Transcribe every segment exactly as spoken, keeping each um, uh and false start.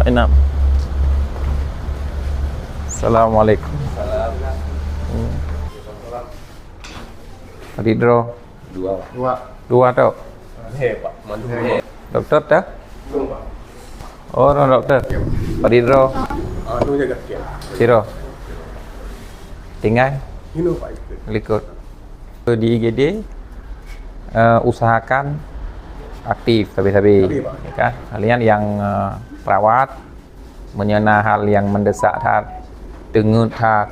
Enam. Assalamualaikum. Hmm. Tadi draw. Dua, Pak. Dua. Dua tu. Eh, Pak. Mandu. Doktor tu? Belum, Pak. Oh, orang doktor. Ya. Tadi draw. Ah, tu jaga sikit. Siro. Tinggai. Ini, Pak, ikut. Likot. Di I G D, eh, usahakan aktif sabe-sabe. Aktif, Pak. Ya kan? Kalian yang, eh, perawat, meunyoe na hal nyang mendesak that, teungeut that,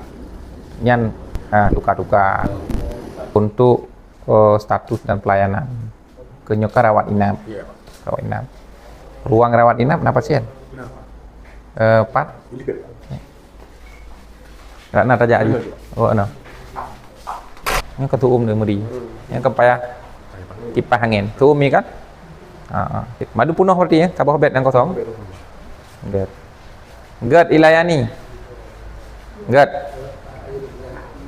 nyan, ah, tuka-tuka untuk, eh, status dan pelayanan. Keu nyoe ka rawat inap. Iya, Pak. Rawat inap. Ruang rawat inap na pasien? Kenapa? Eh, pat. Ini ke? Rak na tajak aja. Betul. Oh, na. Nyang ka tuum dia meri. Nyang ka payah kipas angin. Tuum ni kan? Ha, ha. Madu punoh berarti ya, saboh bed yang kosong. Gét. Gét Ilayani. Gét.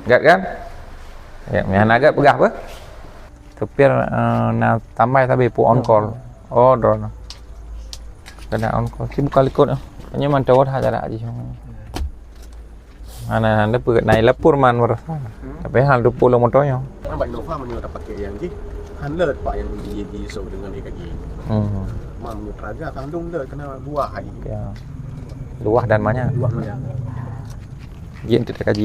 Gét kan? Ya, meuhana gét peugah apa? Supir, eh, na tambai sabe pu on call. Oh, drone. Kada on call. Si buka likot ah. Hanya mantau dah cara aja. Mana anda pun naik lapor man merasa. Tapi hal tu pulang motornya. Nampak Innova mana tak pakai yang ji. Kan lat pak yang ji ji so dengan dia kaji. Hmm. Mam ni praga kandung lat kena buah hari. Ya. Luah dan banyak. Buah mana? Ji untuk kaji.